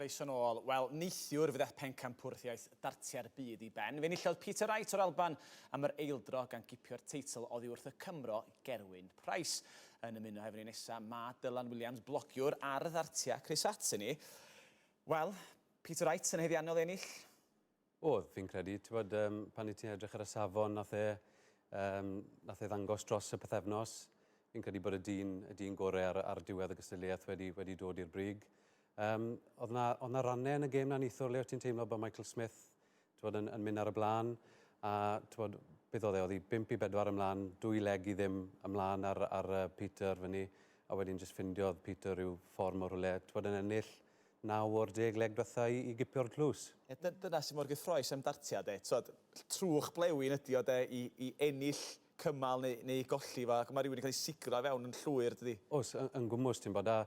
Croeso nôl. Wel, neithiwr fe ddaeth pencampwriaeth dartiau'r byd i ben. Fe enillodd Peter Wright o'r Alban am yr eildro gan gipio'r teitl oddi wrth y Cymro Gerwyn Price. Yn ymuno hefo ni nesa, mae Dylan Williams, blogiwr ar y ddartiau. Croeso atyn ni. Wel, Peter Wright yn haeddiannol ennill? Oedd, fi'n credu. T'bod, yym, pan 'yt ti'n edrych ar y safon nath e, yym, nath e ddangos dros y pythefnos, fi'n credu bod y dyn, y dyn gore ar, ar diwedd y gystadleuaeth wedi, wedi dod i'r brig. Um, oedd na, oedd na rannau yn y gêm na neithiwr le o't ti'n teimlo bod Michael Smith t'bod, yn, yn mynd ar y blaen, a t'bod, beth oedd e, oedd hi 5 i 4 ymlaen, dwy leg i ddim ymlaen ar, ar uh, Peter fyny, a wedyn jyst ffindiodd Peter rhyw fform o rhywle, t'bod, yn ennill naw o'r deg leg dwetha i, i gipio'r tlws. Ie, dyna sy'n mor gyffrous am dartiau, de. T'wod, trwch blewyn ydi o, de, i, i ennill cymal neu, neu i golli fo, ac mae rhywun yn cael ei siglo i fewn yn llwyr, dydi? Oes, yn, yn gwmws, ti'n bod, a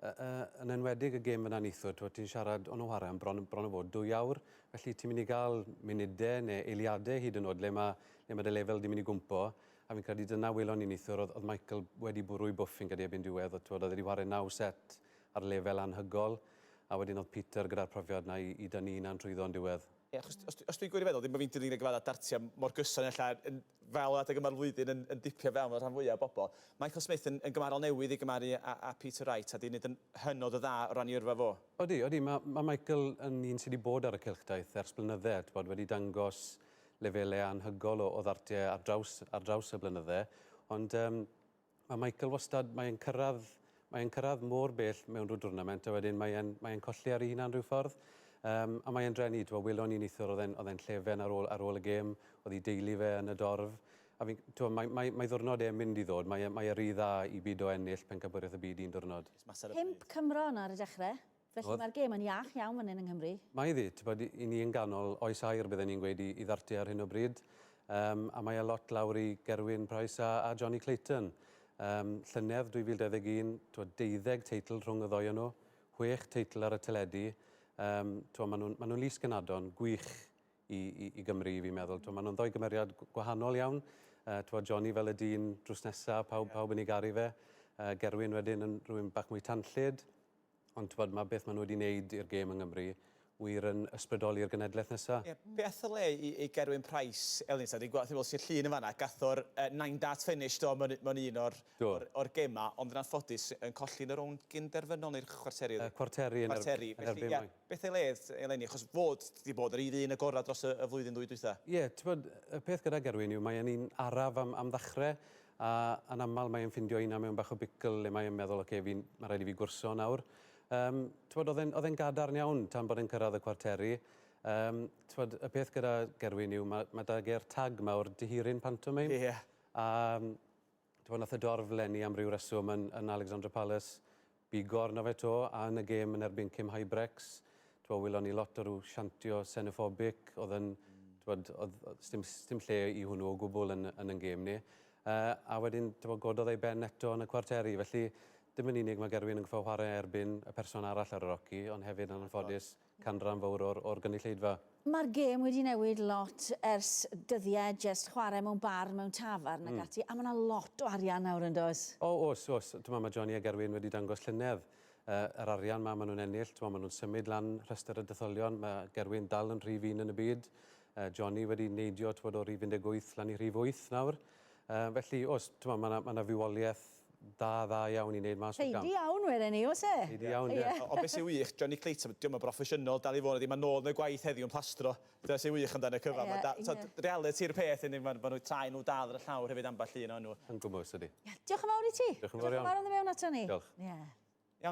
uh, yn enwedig y gêm fyna neithiwr, t'wod, ti'n siarad, o'n nhw chwarae am bron, bron o fod dwy awr, felly ti'n mynd i gael munudau neu eiliadau hyd yn oed le mae, le mae dy lefel di mynd i gwmpo, a fi'n credu dyna welon ni neithiwr, oedd, oedd Michael wedi bwrw'i bwff fi'n credu erbyn diwedd, oedd, t'wod, oedd e wedi chwarae naw set ar lefel anhygol, a wedyn oedd Peter gyda'r profiad 'na i i dynnu hunan trwyddo yn diwedd. Ie, achos os os dwi'n gwir i feddwl, ddim bo' fi'n dilyn y gyfadda dartiau mor gyson ella yn fel adeg yma'r flwyddyn yn yn dipio fewn fel rhan fwya o bobl. Michael Smith yn yn gymharol newydd i gymaru â â Peter Wright a 'di neud yn hynod o dda o ran 'i yrfa fo. Odi, odi, ma' ma' Michael yn un sy 'di bod ar y cylchdaith ers blynydde, t'bod, wedi dangos lefele anhygol o o ddartiau ar draws ar draws y blynydde, ond yym Mae Michael wastad, mae e'n cyrraedd, mae e'n cyrraedd mor bell mewn rhyw dwrnament a wedyn mae e'n, mae e'n colli ar ei hunan rhyw ffordd. Um, a mae e'n drenu, ti'n welon ni neithiwr, oedd e'n, oedd e'n llefen ar ôl, ar ôl y gêm, oedd ei deulu fe yn y dorf. A fi'n, ti'n mae, mae, mae ddwrnod e'n mynd i ddod, mae, e, mae e rhy dda i byd o ennill pencampwriaeth y byd un diwrnod. Pump Cymro yna ar y dechrau. Felly mae'r gêm yn iach iawn fan hyn yng Nghymru. Mae iddi, tibod, i ni yn ganol oes aur bydden ni'n gweud i, i ddartiau ar hyn o bryd. Um, a mae e lot lawr i Gerwyn Price a, a Johnny Clayton. Um, llynedd 2021, tibod, deuddeg teitl rhwng y ddoi o nhw, chwech teitl ar y teledu. Um, tibod, maen nhw'n ma nhw lys genadon gwych i, i, i Gymru, fi'n meddwl. Tibod, maen nhw'n ddoi gymeriad gwahanol iawn. Uh, tibod, Johnny fel y dyn drws nesaf, pawb, yeah. pawb yn ei garu fe. Uh, Gerwyn wedyn yn rhywun bach mwy tanllyd. Ond t'bod, ma' beth ma' nhw wedi wneud i'r gêm yng Nghymru wir yn ysbrydoli'r genedlaeth nesa. Ie, beth o le i, i Gerwyn Price eleni ta? Dwi'n gweld, dwi'n sy'n llun yn fanna, gath o'r uh, nine dart finish do mewn, mewn un o'r, or, or gema, ond yn anffodus yn colli yn y rownd gynderfynol neu'r chwarteri. Uh, cwarteri yn, cwarteri. Er, yn erbyn Felly, ie, beth ei le eleni, achos fod wedi bod yr un y gorau dros y, y flwyddyn ddwy dwytha. Ie, yeah, ti'n y peth gyda Gerwyn yw mae e'n un araf am, am ddechrau, A yn aml mae e'n ffindio una mewn bach o bicl le mae e'n meddwl oce fi'n ma' raid i fi gwrso nawr. Yym t'mod o'dd e'n o'dd e'n gadarn iawn tan bod e'n cyrraedd y cwarteri. Yym t'mod y peth gyda Gerwyn yw ma' ma' 'da ge'r tag mawr dihiryn pantomime. Ie. A t'mod nath y dorf leni am ryw reswm yn yn Alexandra Palace bigo arno fe 'to a yn y gêm yn erbyn Kim Huybrechts t'mo' welon ni lot o ryw siantio xenophobic o'dd yn t'mod o'dd o'dd sdim sdim lle i hwnnw o gwbwl yn yn 'yn gêm ni. Yy a wedyn t'mo' gododd ei ben eto yn y cwarteri felly dim yn unig ma' Gerwyn yn gorffo whare erbyn y person arall ar yr oci ond hefyd yn anffodus canran fowr o'r o'r gynulleidfa. Mae'r gêm wedi newid lot ers dyddiau jyst chwarae mewn bar, mewn tafarn ac ati, a mae 'na lot o arian nawr yn does? O, oes, oes. T'mod, mae Johnny a Gerwyn wedi dangos llynedd yy yr arian 'ma maen nhw'n ennill. T'mod, maen nhw'n symud lan rhestr y detholion. Mae Gerwyn dal yn rhif un yn y byd. Yy Johnny wedi neidio, t'mod, o rif 18 lan i rhif 8 nawr. Yy felly, oes, t'mod, ma' 'na ma' 'na fywoliaeth dda, dda iawn i wneud mas o'r gamp. Teidi iawn weren ni, oes e? Teidi iawn, ie. Ond beth sy'n wych, Johnny Clayton, dio'm yn broffesiynol, dal i fod ydi, mae nôl yn y gwaith heddiw yn plastro. Dyna sy'n wych amdano y cyfan. Mae da, tibod, realiti'r peth yndi, ma' ma' nhw traed nhw dal ar y llawr hefyd ambell un ohonyn nhw. Yn gwmws, ydi. Ie, diolch yn fawr i ti. Diolch yn fawr iawn. Diolch yn fawr am ddod mewn ato ni. Diolch. Ie.